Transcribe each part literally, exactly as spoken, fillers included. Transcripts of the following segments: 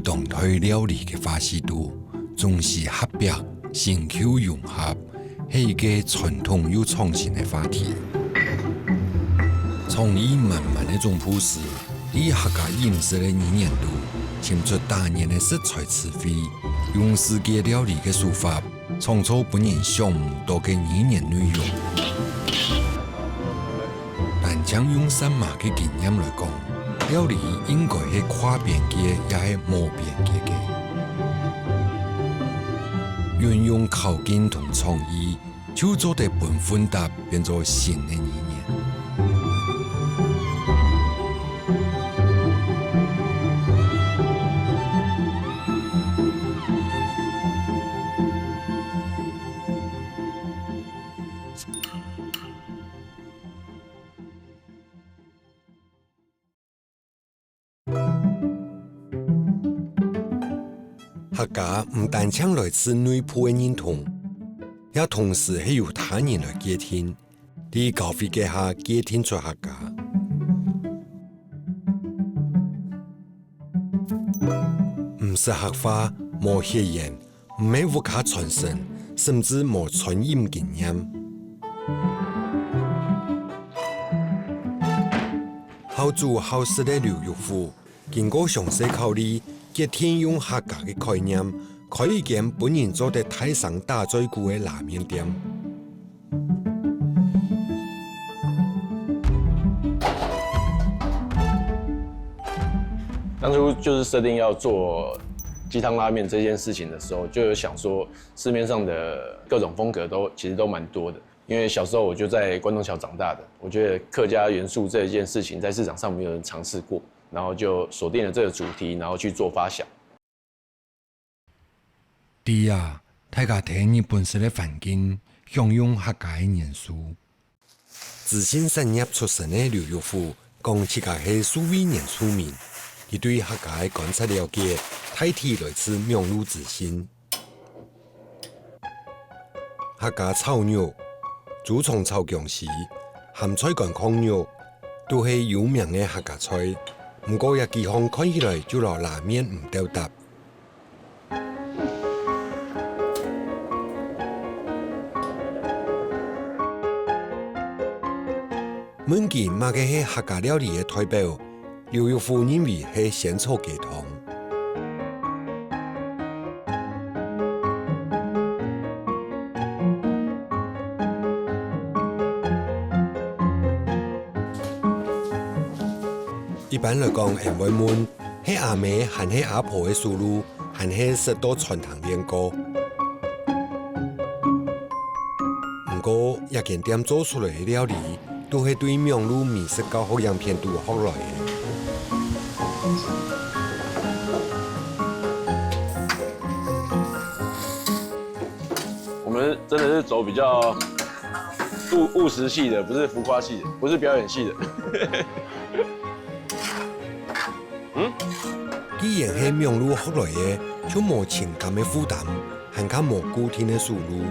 當代料理个話事肚，中西合璧，新舊融合，係一個傳統又創新个話題。創意滿滿个總舖師，在客家飲食个語言肚，尋出多元个食材詞彙，用世界料理个手法，創造分人想毋到个語言內容。單淨用三嫲个經驗來講，料理應該係跨邊界也係無邊界个。運用靠近同創意，就做得分混搭變做新个語言。 客家毋單淨來自內部个認同，也同時係由他人來界定，在交會个下界定出客家。毋識客話，無血緣， 毋係屋下傳承，甚至無餐飲經驗。好煮好食个劉玉富，經過詳細考慮，決定用客家个概念，開一間分人做得大聲打嘴鼓个拉麵店。 當初就是設定要做雞湯拉麵這件事情的時候，就有想說市面上的各種風格都其實都蠻多的。因為小時候我就在關渡橋長大的，我覺得客家元素這一件事情在市場上沒有人嘗試過，然後就鎖定了這個主題，然後去做發想。 在啊，大家在日本式个環境，享用客家个元素。子興產業出身个劉玉富，講自家係數位原住民，佢對客家个觀察了解，大體來自網路資訊。客家炒肉、豬腸炒薑絲、鹹菜乾炕肉，都係有名个客家菜。毋過，這幾項看起來就摎拉麵毋鬥搭。 問佢麼个係客家料理个代表，劉玉富認為係仙草雞湯。 一般來講，𠊎會問，係阿姆還係阿婆个手路，還係識到餐廳練過？毋過，這間店做出來个料理，都係對網路美食教學影片肚學來个。 我們真的是走比較務，務實系的，不是浮誇系的，不是表演系的。嗯？既然係網路學來个，就無情感个負擔，還較無固定个手路。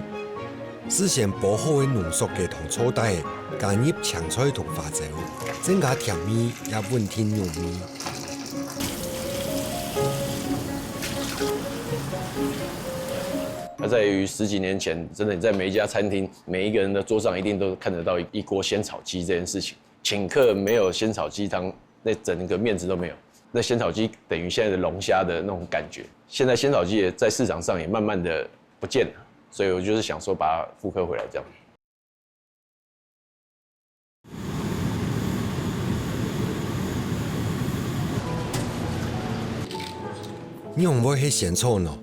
事先煲好个濃縮雞湯燥底，加入青菜同花椒，增加甜味也穩定入味。 那在於十幾年前，真的你在每一家餐廳，每一個人的桌上一定都看得到一，一鍋仙草雞這件事情。請客沒有仙草雞湯，那整個面子都沒有。那仙草雞等於現在的龍蝦的那種感覺。現在仙草雞也在市場上也慢慢的不見了，所以我就是想說把它復刻回來這樣。 仰會係仙草呢？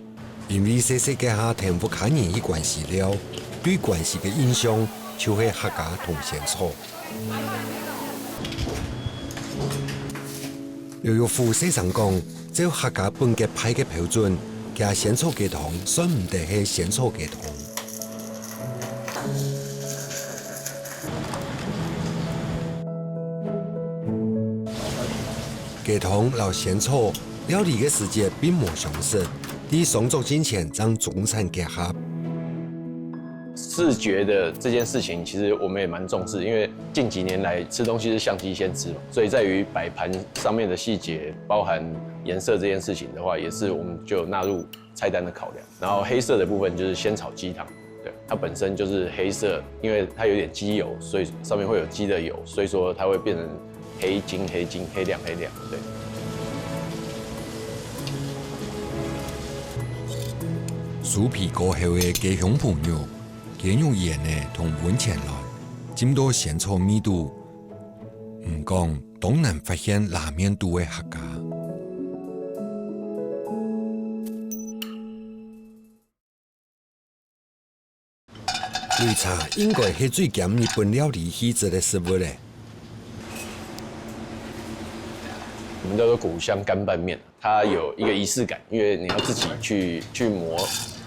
因為細細个下跈屋下人去關西寮，對關西个印象就係客家同仙草。劉玉富細聲講，照客家本格派个標準，厥仙草雞湯算毋得係仙草雞湯。 雞湯摎仙草料理个時節並無相識，在上桌進前正中產結合。视觉的这件事情，其实我们也蛮重视，因为近几年来吃东西是相机先吃嘛，所以在于摆盘上面的细节，包含颜色这件事情的话，也是我们就有纳入菜单的考量。然后黑色的部分就是仙草鸡汤，对，它本身就是黑色，因为它有点鸡油，所以上面会有鸡的油，所以说它会变成黑金、黑金、黑亮、黑亮，对。酥皮過後个雞胸脯肉，雞肉圓仔同溫泉卵，浸到仙草味道，毋講當難發現拉麵肚个客家。擂茶應該係最兼日本料理氣質个食物咧。我们叫做古香干拌面，它有一个仪式感，因为你要自己去去磨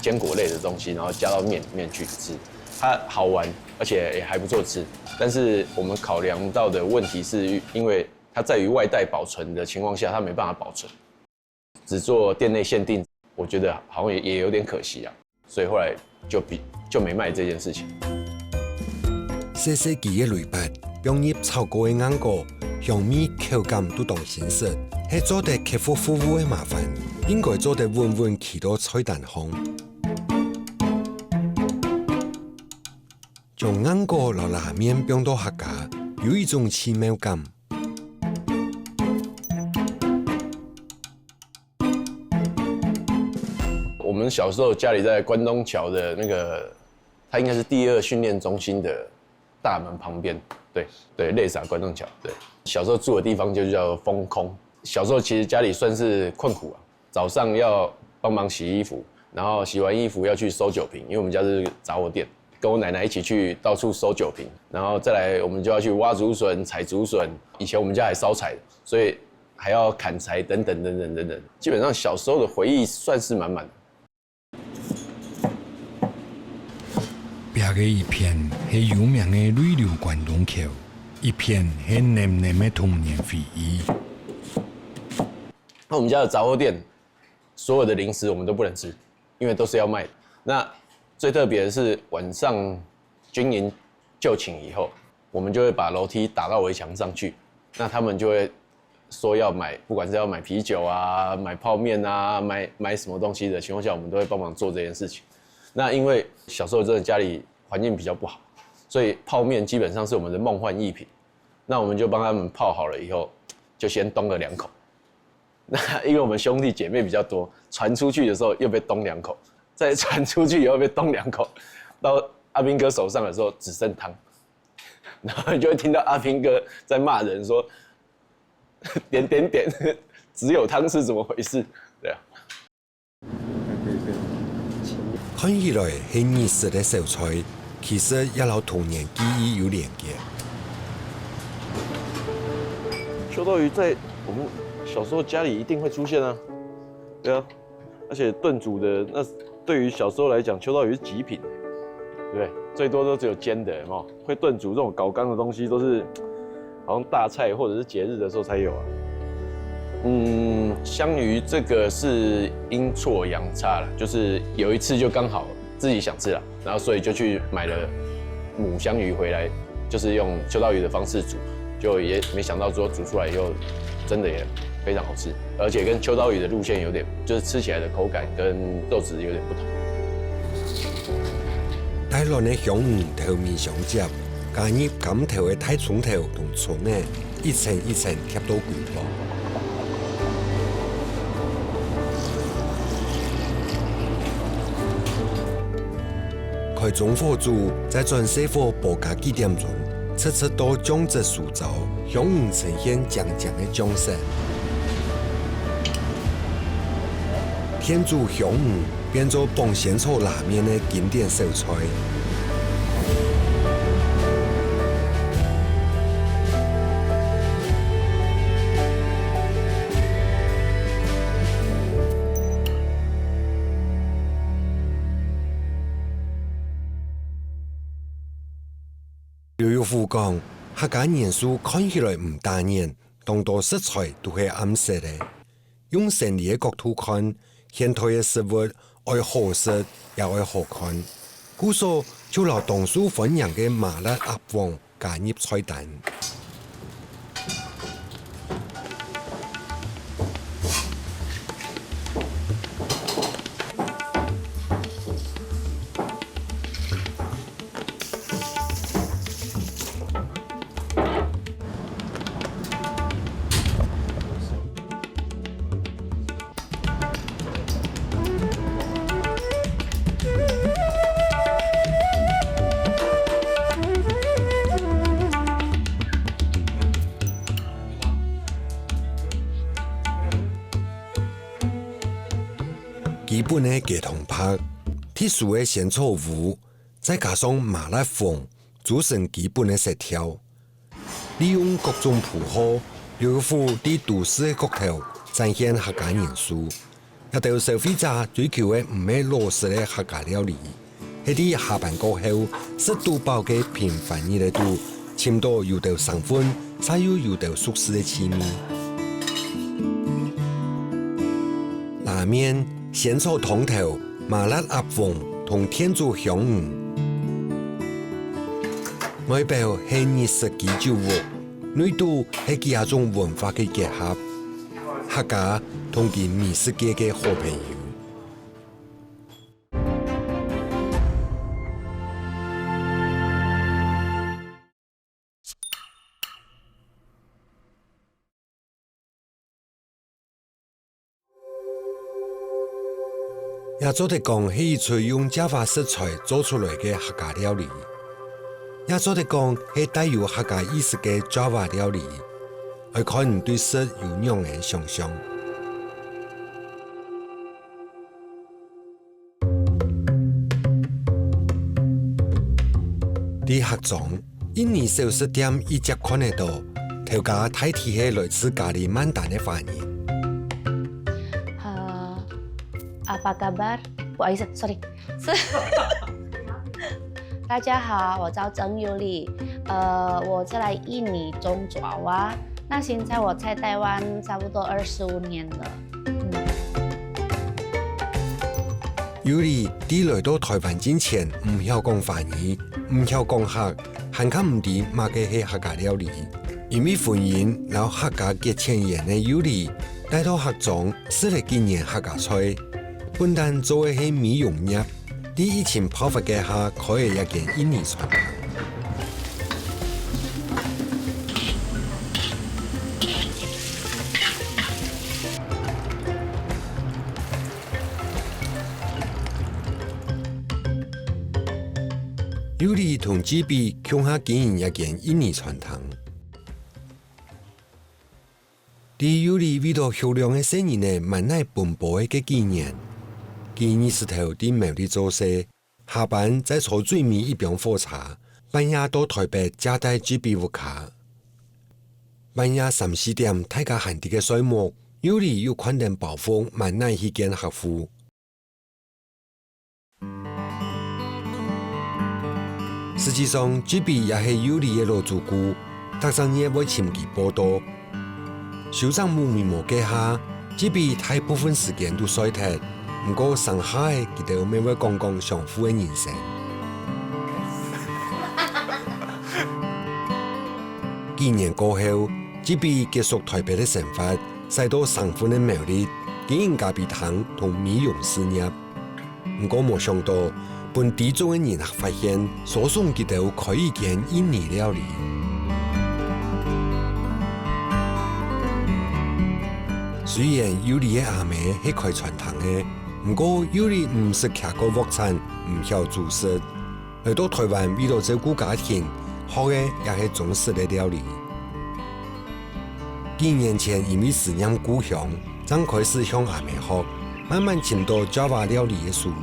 坚果类的东西，然后加到面里面去吃，它好玩，而且也还不错吃。但是我们考量到的问题是，因为它在于外带保存的情况下，它没办法保存，只做店内限定，我觉得好像也也有点可惜啊，所以后来就比就没卖这件事情。細細支个擂八，放入炒過个硬果，香味口感都當新鮮，係做得客服服務个麻煩，應該做得穩穩企到菜單項。將硬果摎拉麵放到客家，有一種奇妙感。我们小时候家里在关东桥的那个，它应该是第二训练中心的大门旁边，对对，擂茶关东桥，对。小时候住的地方就叫丰空。小时候其实家里算是困苦啊，早上要帮忙洗衣服，然后洗完衣服要去收酒瓶，因为我们家是杂货店，跟我奶奶一起去到处收酒瓶，然后再来我们就要去挖竹笋、采竹笋。以前我们家还烧柴，所以还要砍柴等等等等等等。基本上小时候的回忆算是满满的。壁个一片係有名个瑞流關東橋，一片係黏黏个童年回憶。那我们家的杂货店，所有的零食我们都不能吃，因为都是要卖的。那最特别的是晚上军营就寝以后，我们就会把楼梯打到围墙上去，那他们就会说要买，不管是要买啤酒啊、买泡面啊、买买什么东西的情况下，我们都会帮忙做这件事情。那因为小时候真的家里环境比较不好，所以泡面基本上是我们的梦幻一品。那我们就帮他们泡好了以后，就先东个两口。那因为我们兄弟姐妹比较多，传出去的时候又被东两口，再传出去以后被东两口，到阿兵哥手上的时候只剩汤，然后你就会听到阿兵哥在骂人说：“点点点，只有汤是怎么回事？”对啊。看起來係日式个小菜，其實也摎童年記憶有連結。秋刀鱼在我们小时候家里一定会出现啊，对啊，而且炖煮的那对于小时候来讲，秋刀鱼是极品，对不对？最多都只有煎的，有没有？会炖煮这种高汤的东西，都是好像大菜或者是节日的时候才有啊。嗯，香鱼这个是阴错阳差了，就是有一次就刚好自己想吃了，然后所以就去买了母香鱼回来，就是用秋刀鱼的方式煮，就也没想到说煮出来以后真的也非常好吃，而且跟秋刀鱼的路线有点，就是吃起来的口感跟肉质有点不同。帶卵个香魚頭面相接，加入柑頭个大蔥頭同蔥仔，一層一層貼到規盤。開中火煮，再轉細火煲加幾點鐘，直直到醬汁收燥，香魚呈現靚靚个醬色。天煮香魚變做傍仙草拉麵个經典小菜。劉育富講，客家元素看起來毋打眼，當多食材都係暗色个。用生理个角度看，現代个食物愛好食也愛好看。故所就摎當受歡迎个麻辣鴨黃加入菜單。 基本个雞湯白，特殊个仙草烏，再加上麻辣黃，組成基本个色調。利用各種符號，又有符在都市个角頭，展現客家元素。這兜消費者追求个毋係老式个客家料理， 係在下班過後，食肚飽个平凡日仔肚，尋著有兜生份，煞又有兜熟事个趣味。拉麵、仙草湯頭、麻辣鴨黃同天竺香魚。外表係日式居酒屋，內肚係幾下種文化个結合，客家同佢美食界个好朋友。 也做得講係一齣用Java食材做出來个客家料理，也做得講係帶有客家意識个Java料理，愛看你對食有仰仔想像。 在客庄，印尼小食店一直看得著，頭家大體係來自Kalimantan个華人。呃，apa kabar？不好意思，sorry，是。大家好，我叫曾尤里，呃，我是来印尼中爪哇，那现在我在台湾差不多二十五年了。 尤里在來到台灣進前，毋曉講華語，毋曉講客，還較毋知麼个係客家料理。因為婚姻摎客家結前緣个尤里，來到客庄食了幾年客家菜，本旦做个係美容業，在疫情爆發个下開了一間印尼餐廳。 尤里同G B共下經營一間印尼餐廳。在尤里為著畜養个細人仔滿哪奔波个該幾年，佢日時頭在苗栗做事，下班再坐最尾一枋火車，半夜到台北接待G B屋下。半夜三四點，大家還在該睡目，尤里又擐等包袱滿哪去見客戶。 實際上，G B也係尤里个老主顧，逐隻月會尋佢報到。首長目眉毛該下，G B大部分時間都睡忒，毋過成下仔佢兜乜會講講相互个人生。幾年過後，G B結束台北个生活，徙到生份个苗栗，經營咖啡廳同美容事業。 毋過無想到，分地主个人客發現，捎攏佢兜開一間印尼料理。雖然尤里个阿姆係開餐廳个，毋過尤里毋識擎過鑊鏟，毋曉煮食。來到台灣為著照顧家庭，學个也係中式个料理。 幾年前因為思念故鄉，正開始向阿姆學，慢慢尋到Java料理个手路。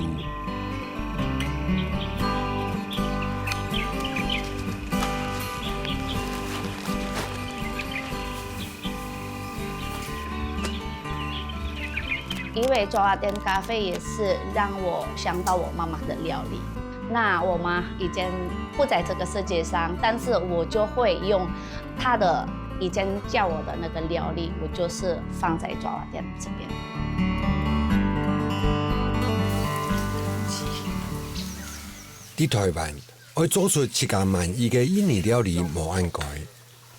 因為Java店咖啡也是讓我想到我媽媽的料理。那我媽已經不在這個世界上，但是我就會用 她的以前教我的那個料理，我就是放在爪哇店這邊。在台灣，愛做出自家滿意个印尼料理無恁該，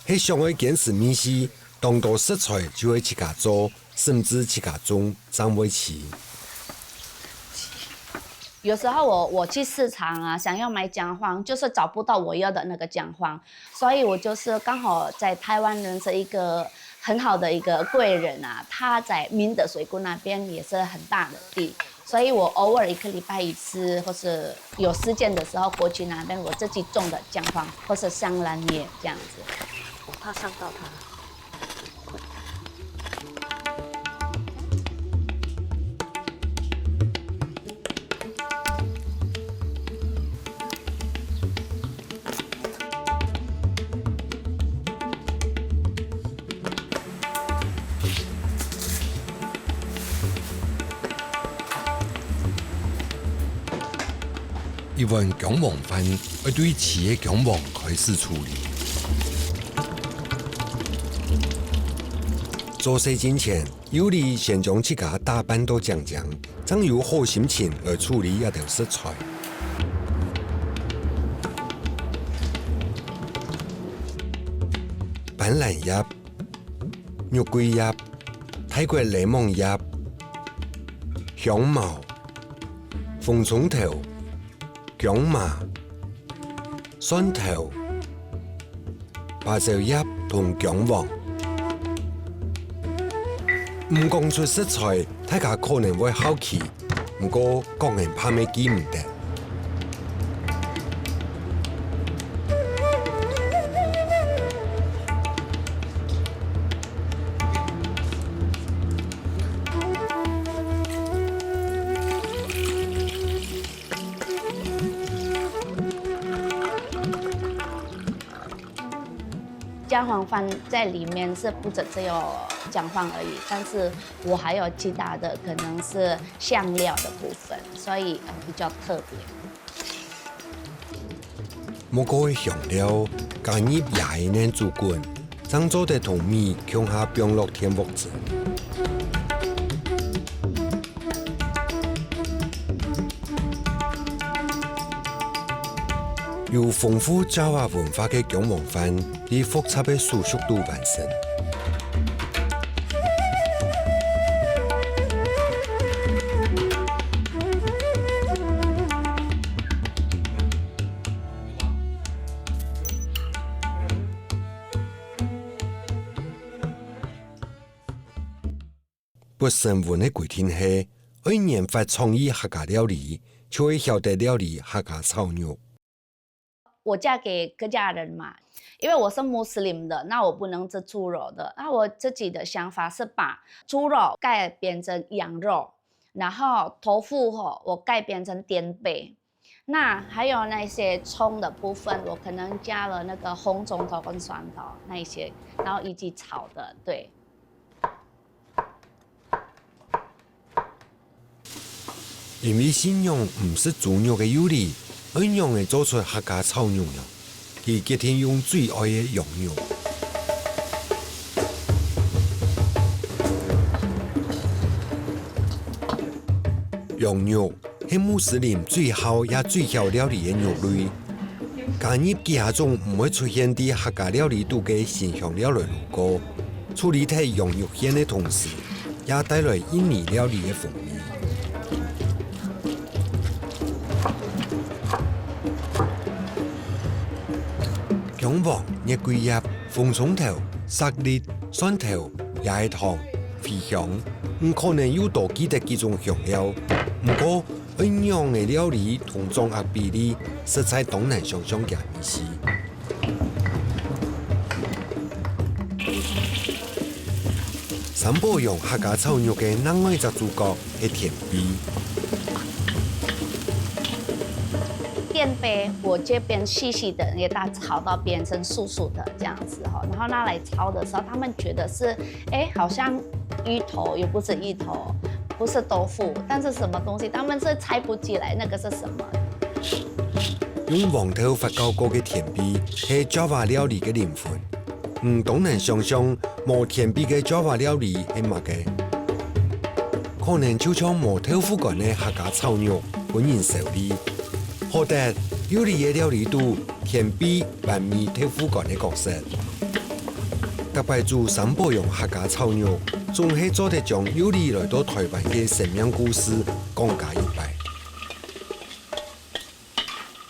係想愛堅持味緒，當多食材就愛自家做，甚至自家種，正會試。有時候我我去市场啊，想要买姜黄，就是找不到我要的那个姜黄，所以我就是刚好在台湾认识一个很好的一个贵人啊，他在明德水库那边也是很大的地，所以我偶尔一个礼拜一次，或是有时间的时候过去那边，我自己种的姜黄或是香兰叶这样子。我怕伤到它。一碗薑黃飯，愛對試个薑黃開始處理。做事進前，尤里先將自家打扮到靚靚，正有好心情來處理這兜食材。斑蘭葉、肉桂葉、泰國檸檬葉、香茅、紅蔥頭、薑嫲、蒜頭、芭蕉葉同薑黃。毋講出食材，大家可能會好奇，毋過講人怕乜記毋得。 姜黄饭在里面是不止只有姜黄而已，但是我还有其他的可能是香料的部分，所以呃比较特别。莫過个香料加入也係能煮滾，正做得同米共下放落電鑊蒸。 有豐富Java文化个薑黃飯，以複雜个手續度完成。不成文个規定係，愛研發創意客家料理，就愛曉得料理客家炒肉。我嫁给客家人嘛，因为我是穆斯林的，那我不能吃猪肉的。那我自己的想法是把猪肉改变成羊肉，然后豆腐吼，我改变成天贝。那还有那些葱的部分，我可能加了那个红葱头跟蒜头那一些，然后一起炒的，对。 因為信仰毋食豬肉个尤里，愛仰仔做出客家炒肉呢？佢決定用最愛个羊肉。羊肉係穆斯林最好也最曉料理个肉類，加入幾下種毋會出現在客家料理肚个辛香料來滷過，處理忒羊肉芡个同時， 也帶來印尼料理个風味。薑黃、月桂葉、紅蔥頭、石栗、蒜頭、椰仔糖、茴香，你可能有多記得幾種香料，毋過愛仰仔料理同掌握比例，實在當難想像佢味緒。 三寶羊客家炒肉个另外一隻主角係甜味。天貝，我這邊細細的，給它炒到變成素素的這樣子哈，然後拿來炒的時候，他們覺得是，哎，好像芋頭，又不是芋頭，不是豆腐，但是什麼東西，他們是猜不起來那個是什麼。用黃豆發酵過个甜味係Java料理个靈魂。你當難想像無甜味个Java料理係麼个？可能就像無豆腐乾个客家炒肉，分人愁慮。好得，幼里个料理肚，甜鼻扮演豆腐乾个角色。逐擺煮三寶蓉客家炒肉，總係做得將幼里來到臺灣个生命故事講加一擺。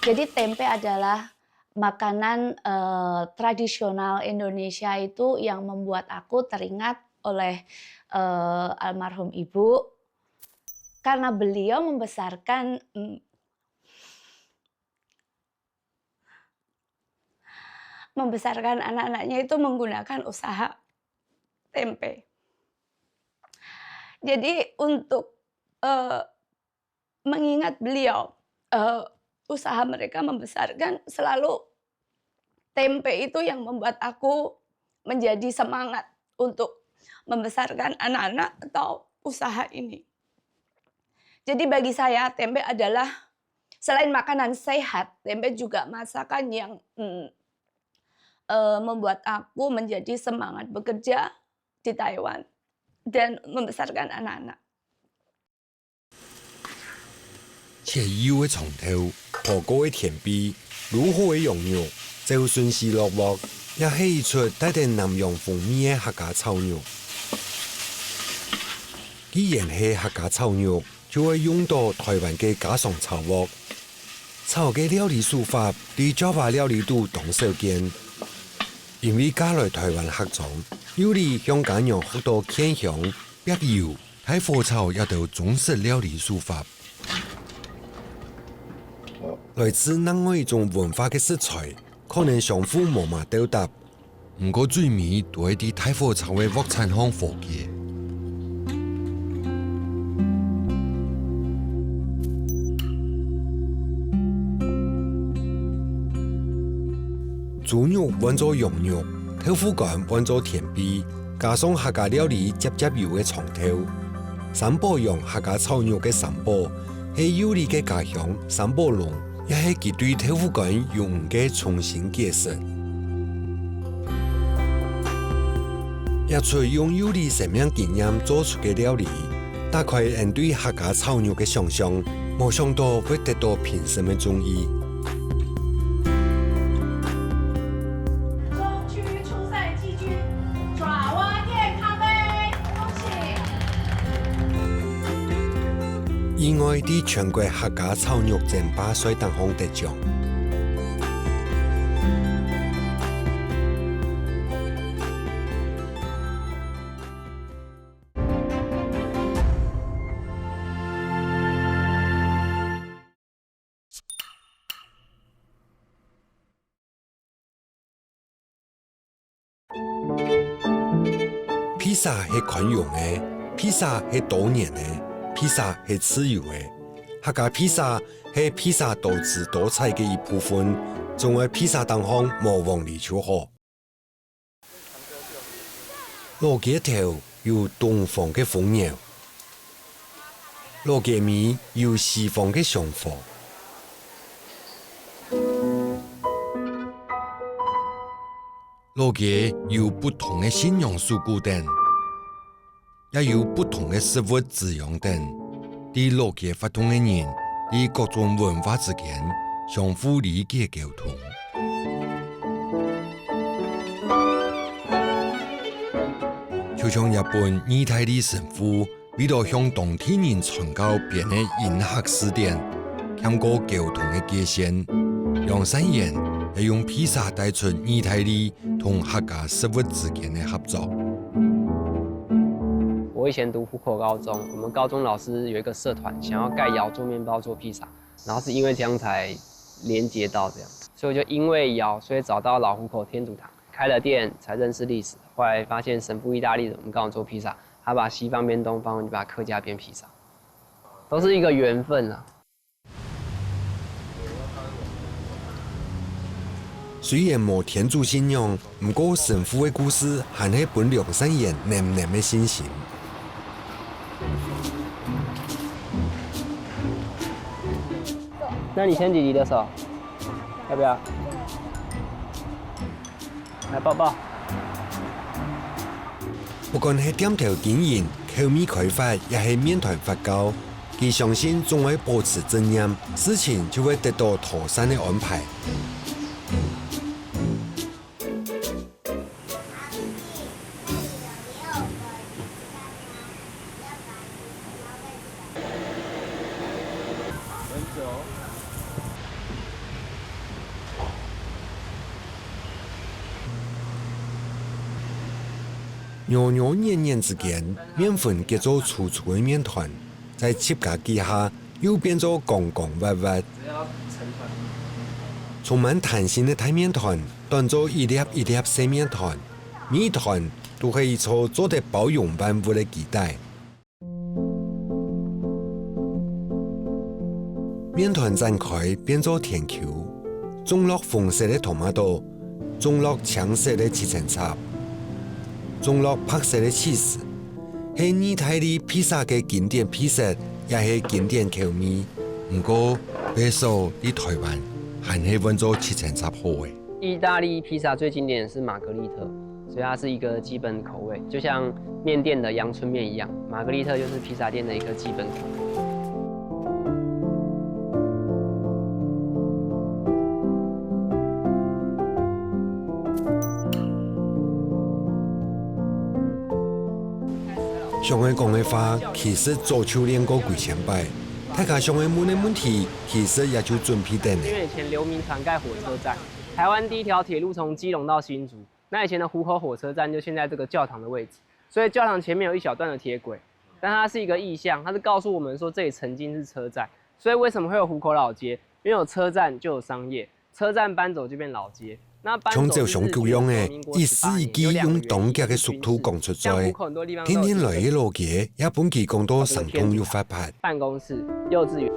Jadi tempe adalah makanan eh, tradisional Indonesia itu yang membuat aku teringat oleh eh, almarhum ibu karena beliau membesarkan mm, membesarkan anak-anaknya itu menggunakan usaha tempe. Jadi untuk eh, mengingat beliau, eh, usaha mereka membesarkan selalu tempe itu yang membuat aku menjadi semangat untuk membesarkan anak-anak atau usaha ini. Jadi bagi saya tempe adalah selain makanan sehat, tempe juga masakan yang mm, eh, membuat aku menjadi semangat bekerja di Taiwan dan membesarkan anak-anak. 切幼个長透，烰過个甜鼻，滷好个羊肉，照順序落鑊，也係一齣帶等南洋風味个客家炒肉。既然係客家炒肉，就愛用到臺灣个家常炒鑊。炒个料理手法，在Java料理肚當少見，因為嫁來臺灣客庄，幼里向家娘學到芡香、煏油、 大火炒這兜中式料理手法。來自另外一種文化个食材，可能相互無麼鬥搭，毋過最尾都會在大火炒个鑊鏟項和解。豬肉換做羊肉，豆腐乾換做甜鼻， 加上客家料理接接油个長透。三寶蓉客家炒肉个三寶，係幼里个家鄉三寶籠，也係佢對豆腐乾用个重新解釋。這齣用幼里生命經驗做出个料理， 打開𫣆對客家炒肉个想像，無想到會得到評審个中意。中區初賽季軍，爪哇健康杯，恭喜！意外在全國客家炒肉爭霸賽當項得獎。 披薩係寬容个，披薩係多元个，披薩係自由个。客家披薩係披薩多姿多彩个一部分，總愛披薩當項無黃梨就好。 老街頭有東方个風貌，老街尾有西方个香火。老街有不同个信仰守護等，也有不同个食物滋養等。 在老街活動个人，在各種文化之間相互理解溝通。就像這本義大利神父為了向當地人傳教編个英客字典，欠過溝通个界線，楊善言也用披薩帶出義大利同客家食物之間个合作。 我以前讀湖口高中，我們高中老師有一個社團想要蓋窯做麵包、做披薩，然後是因為這樣才連接到這樣，所以我就因為窯，所以找到老湖口天主堂，開了店，才認識歷史。後來發現神父義大利人，我們剛好做披薩，他把西方變東方，我就把客家變披薩，都是一個緣分啊。 雖然無天主信仰，毋過神父个故事還係分楊善言淰淰个信心。那你牽弟弟的手，要不要？來抱抱。不管係店頭經營、口味開發，也係麵團發酵，佢相信總愛保持正念，事情就會得到妥善个安排。 扭扭捏捏之間，麵粉結做粗粗个麵團，再揤加幾下，又變做光光滑滑。充滿彈性个大麵團，短做一粒一粒細麵團，每一團都係一座做得包容萬物个基底。 麵團展開變做甜球，種落紅色个tomato，種落青色个七層塔，種落白色个cheese，係義大利披薩个經典配色，也係經典口味。毋過，basil在臺灣還係換做七層塔好欸。義大利披薩最經典的是瑪格麗特，所以它是一個基本口味，就像麵店的陽春麵一樣，瑪格麗特就是披薩店的一個基本口味。想愛講个話，其實早就練過幾千擺。大家想愛問个問題，其實也就準備等咧。因為以前劉銘傳蓋火車站，台灣第一條鐵路從基隆到新竹，那以前的湖口火車站就現在這個教堂的位置，所以教堂前面有一小段的鐵軌，但它是一個意象，它是告訴我們說這裡曾經是車站，所以為什麼會有湖口老街？因為有車站就有商業，車站搬走就變老街。那搬走就是，像照常逐樣个，一字一句用當遽个速度講出來，天天來个老街也分佢講到生動又活潑。辦公室、幼稚園。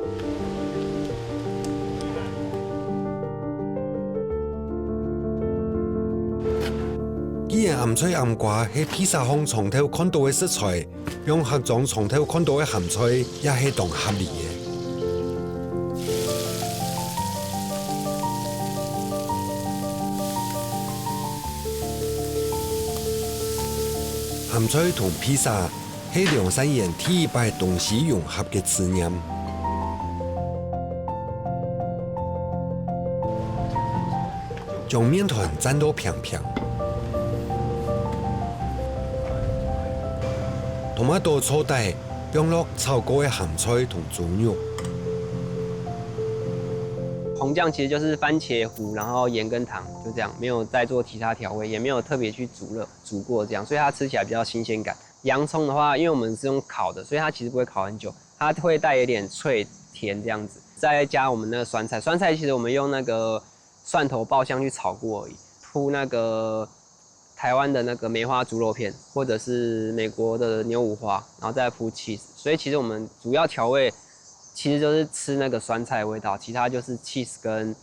既然醃菜醃瓜係披薩項常透看到个食材， 用客庄常透看到个鹹菜也係當合理个。鹹菜同披薩係梁山彥第一擺東西融合个試驗。 將麵團煎到平平。Tomato做底，放落炒過个鹹菜同豬肉。紅醬其實就是番茄糊，然後鹽跟糖，就這樣，沒有再做其他調味，也沒有特別去煮了，煮過這樣，所以它吃起來比較新鮮感。洋蔥的話，因為我們是用烤的，所以它其實不會烤很久，它會帶有點脆甜這樣子。再加我們那個酸菜，酸菜其實我們用那個蒜頭爆香去炒過而已，鋪那個台灣的那個梅花豬肉片，或者是美國的牛五花，然後再鋪cheese。所以其實我們主要調味其實就是吃那個酸菜的味道，其他就是cheese跟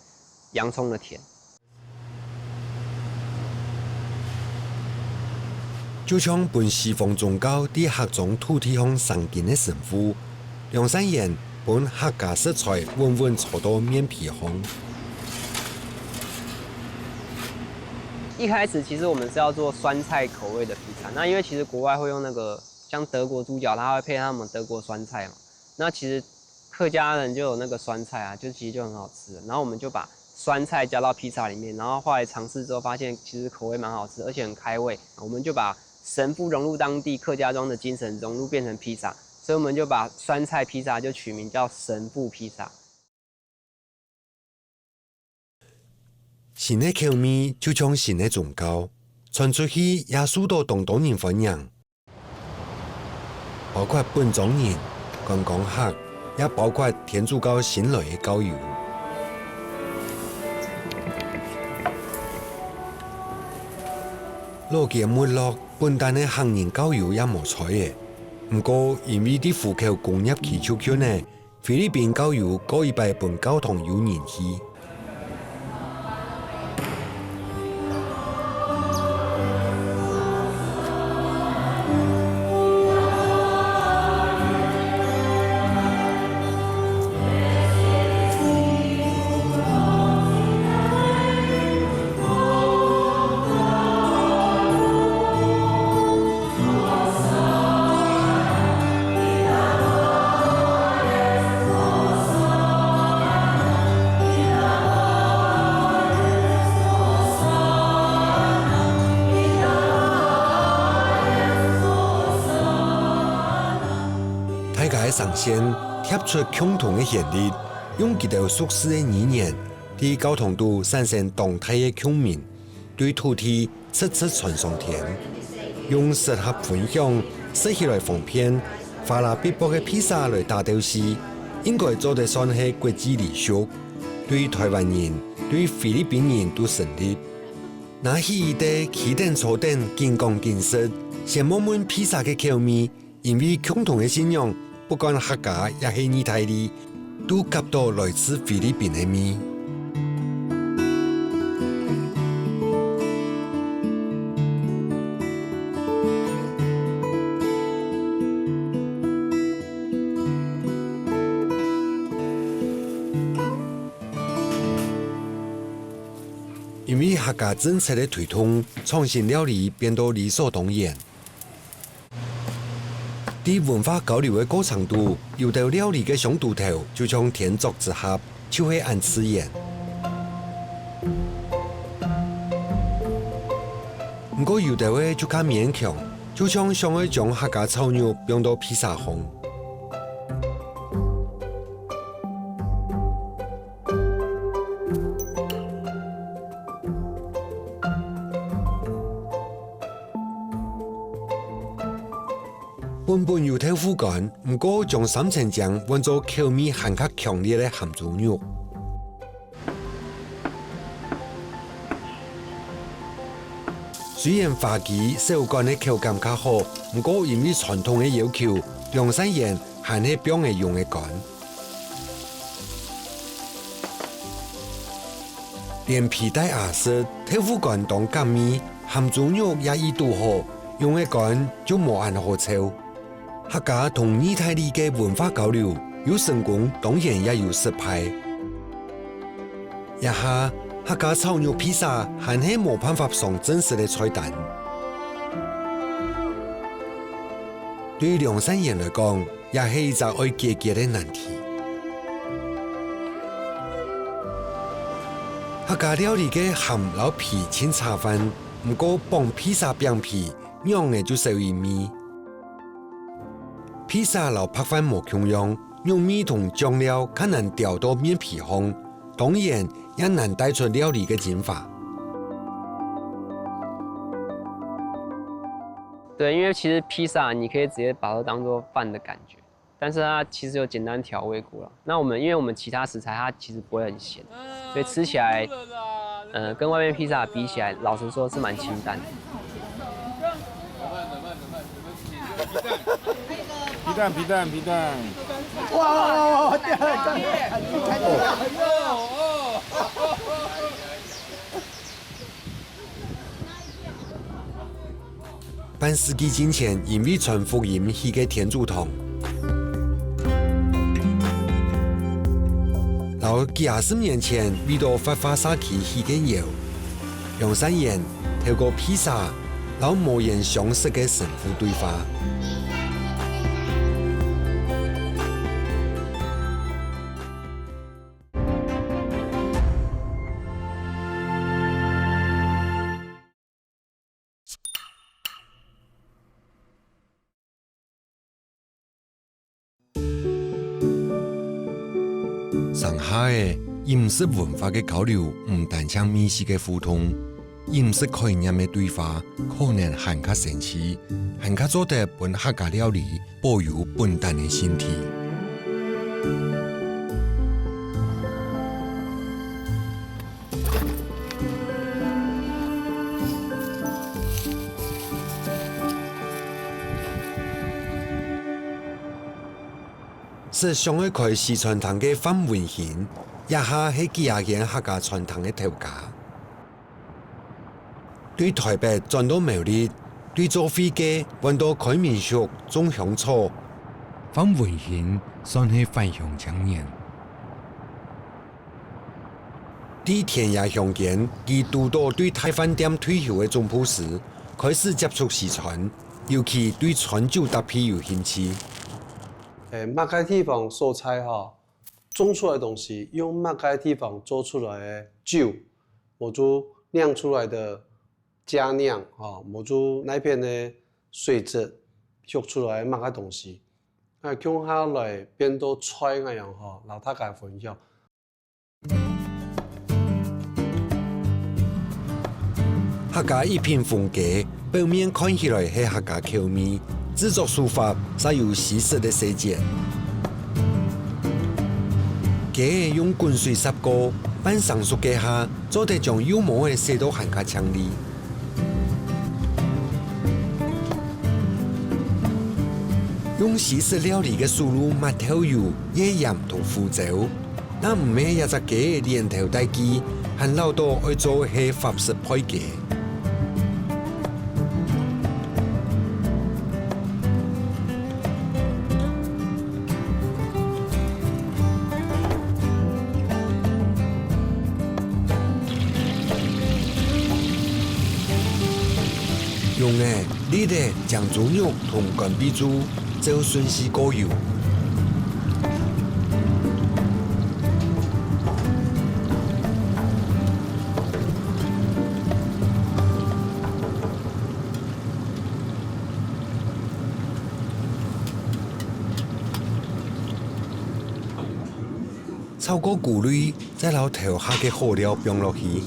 洋蔥的甜。 就像分西方宗教在客庄土地項生根个神父，梁山彥分客家食材穩穩炒到面皮項。一開始其實我們是要做酸菜口味的披薩，那因為其實國外會用那個像德國豬腳，它會配他們德國酸菜嘛。那其實客家人就有那個酸菜啊，就其實就很好吃了。然後我們就把酸菜加到披薩裡面，然後後來嘗試之後發現其實口味蠻好吃，而且很開胃。我們就把神父融入當地客家庄的精神，融入變成披薩，所以我們就把酸菜披薩就取名叫神父披薩。 新个口味就像新个宗教，傳出去也受到當多人歡迎，包括本庄人、觀光客，也包括天主教新來个教友。老街沒落，本旦个客人教友也無在咧。毋過，因為在湖口工業區就近咧， 菲律賓教友過一擺分教堂有人氣。聲線貼出共同个旋律，用佢兜熟識个語言，在教堂肚產生當大个共鳴，對土地直直傳上天。用適合分享、食起來方便、華麗嗶啵个披薩來打鬥敘，應該做得算係國際禮俗，對台灣人、對菲律賓人都成立。拿起一垤，企等坐等，緊講緊食，先問問披薩个口味， 因為共同个信仰，不管客家也係義大利，都夾到來自菲律賓个味。因為客家政策个推動，創新料理變到理所當然。 在文化交流个過程肚，有兜料理个相拄頭，就像天作之合，就係恁自然。毋過有兜个就較勉強，就像想愛將客家炒肉放到披薩項。 本本有豆腐乾，毋過將三層醬換做口味還較強烈个鹹豬肉。雖然花枝小乾个口感較好，毋過因為傳統个要求，兩儕人還係放會用个乾。 連皮帶也食，豆腐乾當合味，鹹豬肉也已堵好，用个乾就無恁好湊。客家同義大利个文化交流，有成功，當然也有失敗。這下，客家炒肉披薩還係無辦法上正式个菜單。對梁善言來講， 也係一隻愛解決个難題。客家料理个餡摎皮盡差範，毋過綁披薩餅皮，仰仔就少一味。披薩摎白飯無共樣，肉味同醬料較難調到麵皮項，當然也難帶出料理个精華。 对，因为其实披萨你可以直接把它当做饭的感觉，但是它其实有简单调味过了。那我们因为我们其他食材它其实不会很咸，所以吃起来，呃，跟外面披萨比起来，老实说是蛮清淡的。皮蛋皮蛋皮蛋，哇哇哇哇！ 半世紀進前，因為傳福音起个天主堂，摎幾下十年前為著活化社區起个窯，楊善言透過披薩摎無言相識个神父對話。 上下个飲食文化个交流，毋單淨美食个互動，飲食概念个對話，可能還較生趣，還較做得分客家料理保有本旦个性體。 食想愛開西餐廳个范文興，這下係幾下間客家餐廳个頭家。對臺北轉到苗栗，對做會計換到開民宿、種香草。范文興算係返鄉青年。 在田野鄉間，佢堵著對大飯店退休个總舖師，開始接觸西餐，尤其對餐酒搭配有興趣。欸，麼个地方所在吼，種出來个東西，用麼个地方做出來个酒，無就釀出來个佳釀吼，無就該片个水質畜出來个麼个東西。𠊎共下來變做菜恁樣吼，摎大家分享。客家一品紅雞，表面看起來係客家口味，製作手法煞有西式个細節。雞仔用滾水煠過，半生熟該下，做得將幼毛仔洗到還較淨俐。用西式料理个手路抹豆油、椰鹽同胡椒，若毋係這隻雞仔年頭大忌，還恅著愛做係法式配雞。 用个、瀝个、醬豬肉同干貝豬，照順序過油。 炒過菇類，再摎頭下个好料放落去。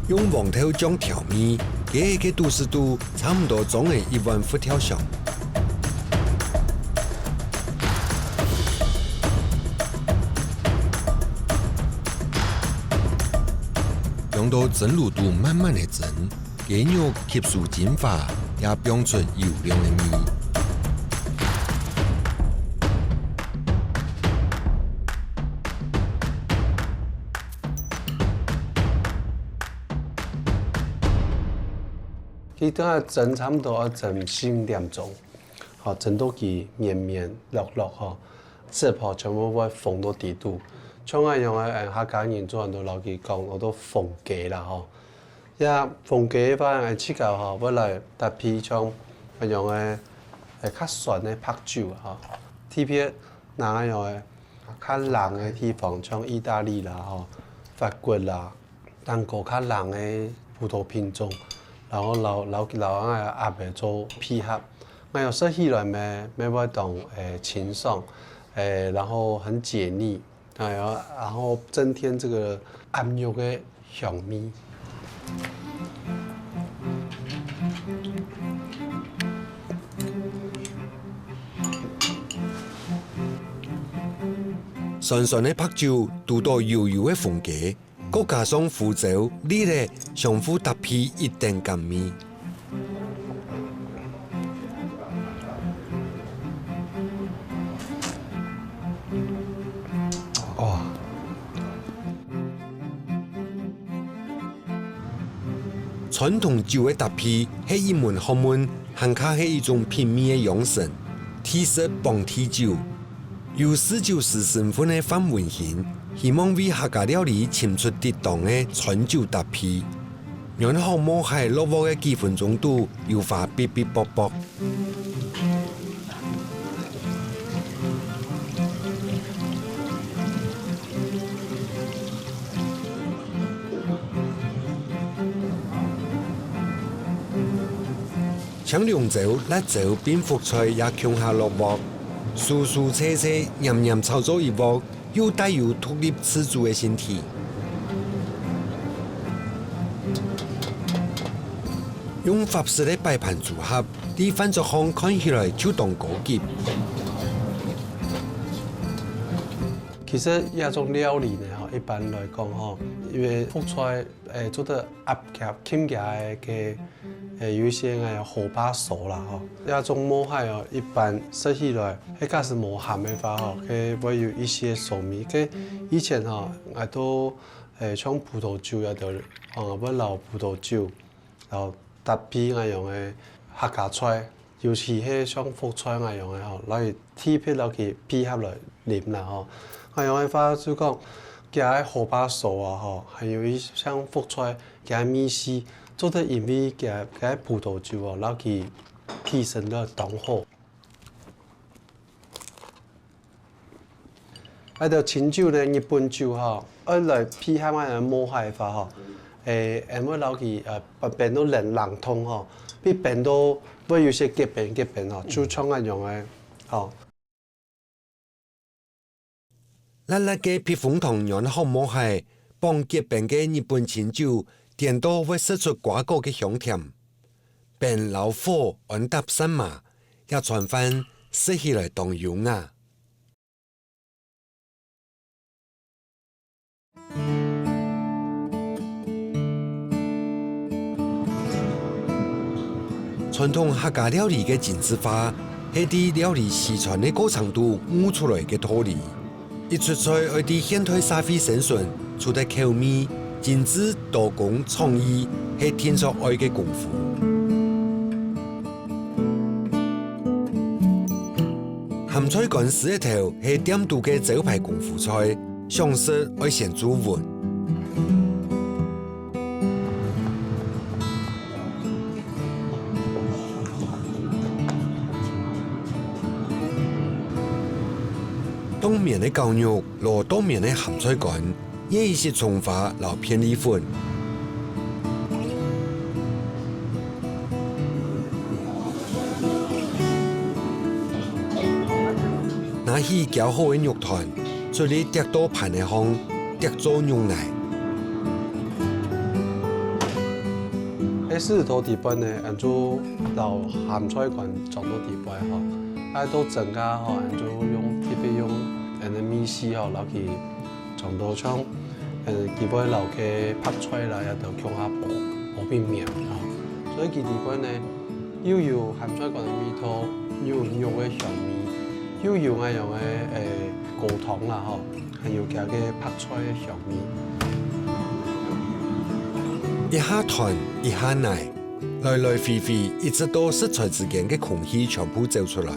用黃豆醬調味，雞仔个肚屎肚差毋多裝仔一碗佛跳牆。放到蒸爐肚慢慢仔蒸， 雞肉吸收精華，也放出油亮个味。佢等下蒸差毋多愛蒸四五點鐘，吼，蒸到佢綿綿落落吼，汁吼全部會封到底肚。像恁樣个，呃，客家人做恁多摎佢講，安到封雞啦吼。 這封雞个話，𠊎自家吼，會來搭配像恁樣个，呃，較酸个白酒啊吼。特別拿恁樣个較冷个地方，像義大利啦吼、法國啦，當高較冷个葡萄品種，然後摎，摎，摎恁樣个鴨仔做配合，恁樣食起來咩，咩會當，呃，清爽，呃，然後很解膩。 哎呀，然後增添這個鴨肉个香味。酸酸个白酒，堵著油油个封雞， 再加上胡椒、瀝仔，相互搭配一等甘味。哇！餐同酒个搭配係一門學問，還較係一種品味个養成。地食傍地酒， 有侍酒師身份个范文興，希望為客家料理尋出適當个餐酒搭配。軟殼毛蟹落鑊个幾分鐘肚，油花嗶嗶啵啵。青龍椒、辣椒並覆菜也共下落鑊，酥酥脆脆，黏黏炒做一鑊，又帶有獨立自主个性體。用法式个擺盤組合，在飯桌項看起來就當高級。其實這種料理呢，吼，一般來講吼，因為覆菜，誒，做得壓佢、浸佢个，誒，有一些个火把手啦，吼。這種毛蟹哦，一般食起來，該假使無鹹个話吼，佢會有一些臊味。該以前吼，𠊎都，誒，像葡萄酒也得，哦，會摎葡萄酒，然後搭配恁樣个客家菜，尤其係像覆菜恁樣个吼，來特別摎佢配合來啉啦吼。恁樣个話就講，佢个火把手啊吼，還有一像覆菜，佢个味緒，做得因為佢个葡萄酒哦，摎佢提升到當好。啊，就清酒呢，日本酒吼，愛來配合𠊎个毛蟹个話吼，誒，𠊎會摎佢呃，冰，冰到冷，冷凍吼，會冰到會有些結冰結冰吼，就像恁樣个吼。辣辣个避風塘軟殼毛蟹，傍結冰个日本清酒，顛倒會食出瓜果个香甜。冰摎火安搭散麻，這餐飯食起來當優雅。 傳統客家料理个精緻化，係在料理西餐个過程肚悟出來个道理。一出菜愛在現代社會生存，除忒口味，精緻、多工、創意，係定著愛个功夫。 鹹菜乾豉仔頭係店肚个招牌功夫菜，上色愛先注勻。當綿个絞肉，摎當綿个鹹菜乾， 掖一息蔥花摎片栗粉。拿起攪好个肉團，出力疊到盤仔項，疊做肉泥。該獅子頭底背呢，𠊎就摎鹹菜乾裝到底背吼，愛到增加吼，𠊎就用特別用𠊎个米絲吼，摎佢 裝到像，呃，佢會摎該白菜啦，也都共下包，包分綿吼。所以佢裡背呢，又有鹹菜乾个味道，又有肉个香味，又有恁樣个，呃，高湯啦吼，還有佢个白菜个香味。一下團，一下泥，來來回回，一直到食材之間个空氣全部走出來。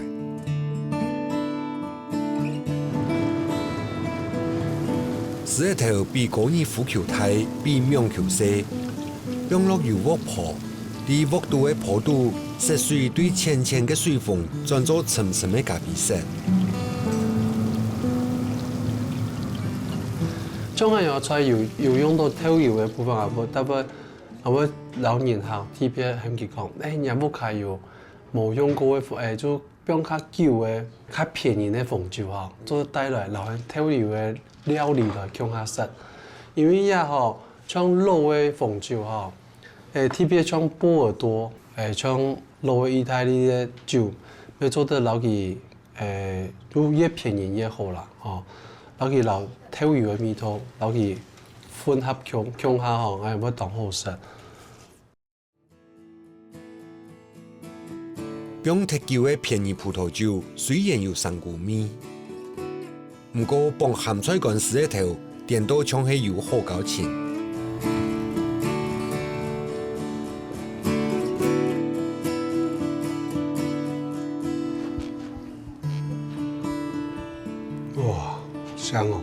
獅仔頭比高爾夫球大，比網球細，放落油鑊烰，在鑊肚个坡肚，色水對淺淺个水紅轉做深深个咖啡色。像恁樣个菜有，有用到豆油个部分啊，𠊎，大部分𠊎會摎人客特別喊佢講，欸，若屋下有無用過个，欸，就 放較久个、較便宜个紅酒吼，做帶來摎豆油个料理來共下食。因為這吼，像老个紅酒吼，欸，特別像波爾多，欸，像老个義大利个酒，愛做得摎佢，欸，就越便宜越好啦，吼，摎佢摎豆油个味道，摎佢混合共，共下吼，欸，會當好食。 放忒久个便宜葡萄酒雖然有生菇味，毋過傍鹹菜乾獅仔頭，顛倒像係有好交情。哇，香哦！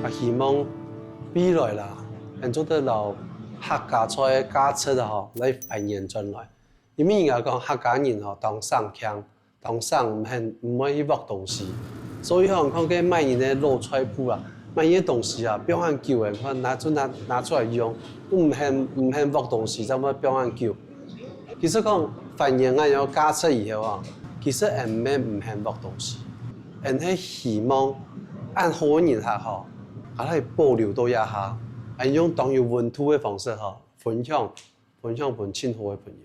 啊，希望未來啦，還做得摎客家菜个價值啊，吼，來還原轉來。因為人家講客家人吼，當省儉， 當省毋肯，毋會去㧒東西。所以吼，看該麼人个老菜譜啊，麼人个東西啊，放恁久个，看拿出，拿，拿出來用，都毋肯，毋肯㧒東西，正會放恁久。其實講，還原恁樣價值以後啊，其實𠊎毋係毋肯㧒東西，𠊎係希望恁好个人客吼，還來保留到這下，𠊎用當有溫度个方式吼，分享，分享分盡好个朋友。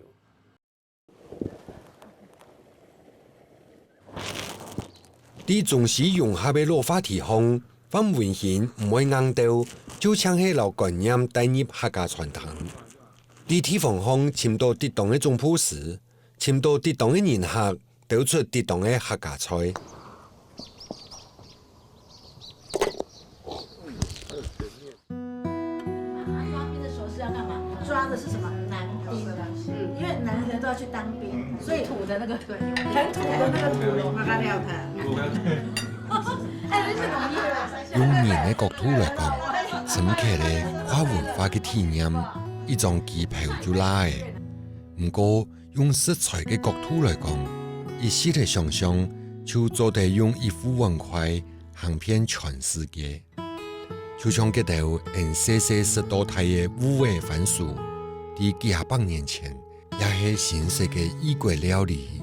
在中西融合个老話題項，范文興毋會硬鬥，就淨係摎觀念帶入客家餐廳。在地方項尋到適當个總舖師，尋到適當个人客，鬥出適當个客家菜。 抓冰的时候是要干嘛？抓的是什么？男丁。嗯，因为男人都要去当兵，所以土的那个，对，很土的那个土龙，他刚要谈。用人个角度來講，深刻个跨文化个體驗，一張機票就罅咧。毋過，用食材个角度來講，一息个想像就做得用一副碗筷行遍全世界。就像該兜𠊎細細食到大个烏尾番薯，在幾下百年前， 也係新式个異國料理。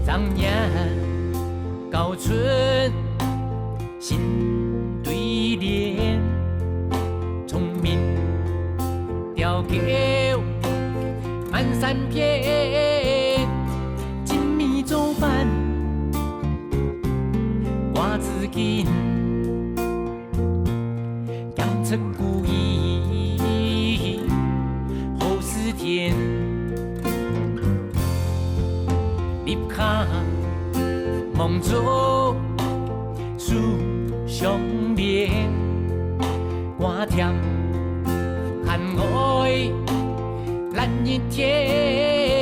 正月交春心對聯，聰明調狗滿山遍，精米做伴掛紙巾，講出古語好似天。立下望著樹上蓮，掛添寒外冷一天。